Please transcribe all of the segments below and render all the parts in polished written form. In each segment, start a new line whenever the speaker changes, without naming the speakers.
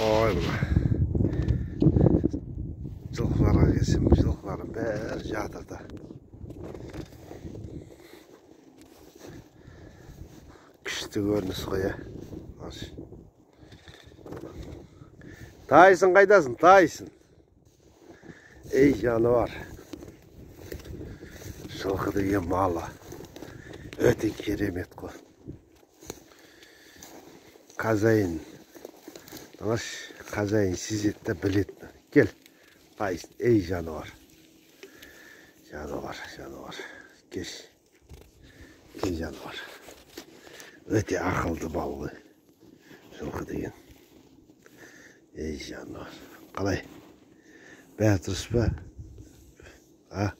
Ой, мына жылқыларға келсем, жылқылардың бәрі жатыр да. Күшті көрініс қой, ә? Тайсын қайдасың, Тайсын? Ей, жануар. Жылқы деген малы өте керемет қой. Хозяин, хозяин сезеді да біледі. Кел, Тайсын, ей жануар. Жануар, жануар. Кеш. Кел, жануар. Өте ақылды мал ғой жылқы деген. Ей, жануар. Қалай? Бәрі дұрыс па? А?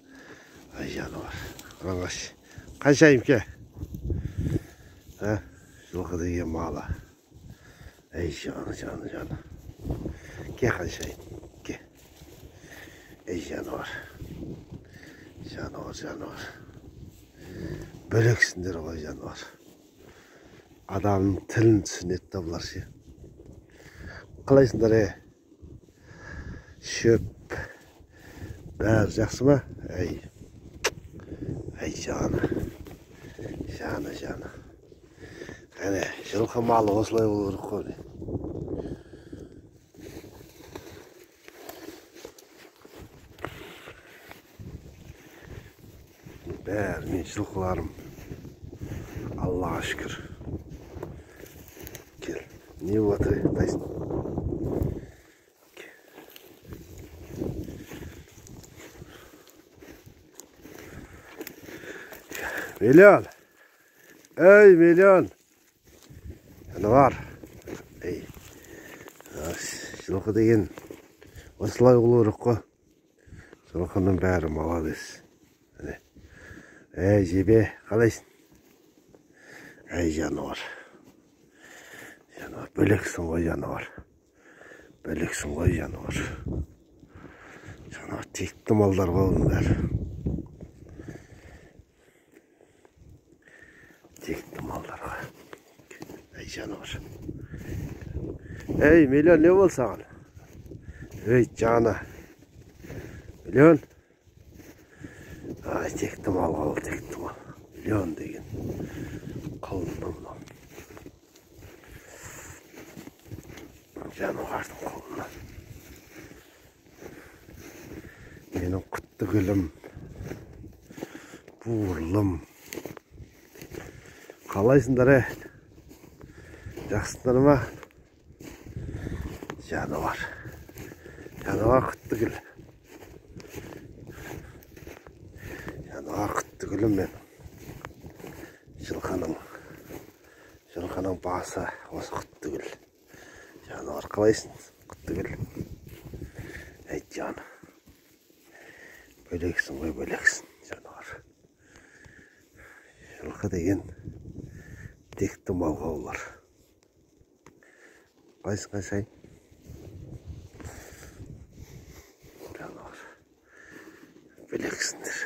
Ай, жануар. Қараңғаш. Қаншайым ке? А? Жылқы деген малы. Ей, жаны, жаны, жаны. Ке, қаншайым. Ке. Ей, жануар. Жануар, жануар. Бөлексіңдер ғой, жануар. Адамның тілін түсінеді да бұлар ше. Қалайсыңдар, е? Шөп. Бәрі жақсы ма? Әй. Әй, жаны. Жаны, жаны. Әне, жылқы малы осылай болу керек қой. Бәрі мен жылқыларым. Аллаға шүкір. Кел. Не болып жатыр, Тайсын? Миллион. Ей, миллион. Жануар. Ей. Жылқы деген осылай болу керек қой. Жылқының бәрі молодец. Ей, жебе, қалайсың? Ей, жануар. Жануар, бөлексің ғой, жануар. Бөлексің ғой, жануар. Жануар, текті малдар ғой оның бәрі. Текті малдар ғой. Ей, жануар. Ей, миллион не болды саған? Ей, жаны. Миллион. Ай, текті мал ғой, текті мал. Миллион деген. Құлыны мынау. Жануардың құлыны. Менің құтты гүлім. Буырлым. Қалайсыңдар, е? Жақсыңдар ма? Жануар. Жануар құтты гүл. Жануар құтты гүлім мен. Жылқының. Жылқының басы осы құтты гүл. Жануар, қалайсың? Құтты гүл. Әй, жан. Бөлексің ғой, бөлексің, жануар. Жылқы деген текті малға олар. Қалайсың, қайсай? Жануар. Бөлексіңдер.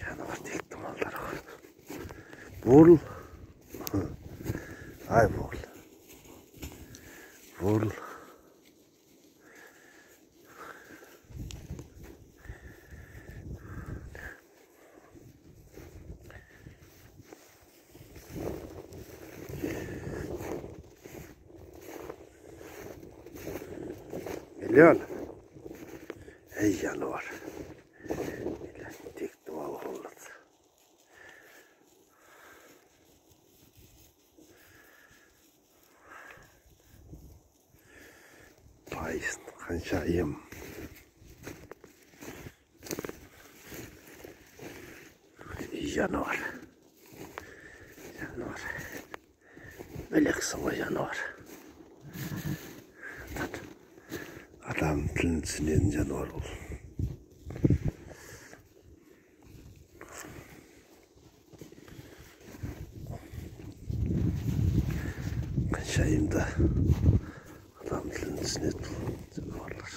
Жануар текті малдар ғой. Бурыл. Ай, бурыл. Бурыл. Миллион. Ей, жануар. Текті мал болады. Тайсын, қаншайым. Ей, жануар. Жануар. Бөлексің ғой, жануар. Адам тілін түсінетін жануар ол. Қаншайым да адам тілін түсінеді бұл жануарлар.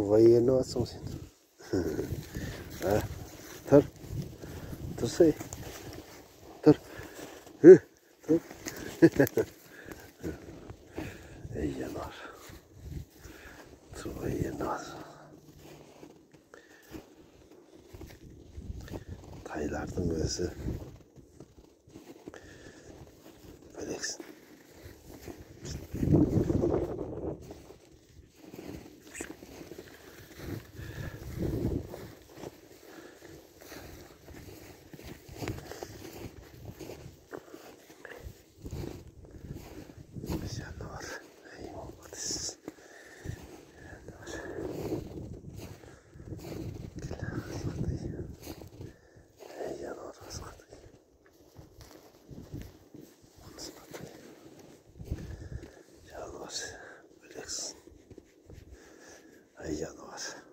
Военный атсың сен. Тұр. Тұрсай. Тұр. Тұр. Ей, жануар. Тұр, военный. Тайлардың өзі бөлексін. Жануар. Ей, молодец. Жануар. Бөлексін. Ай, жануар.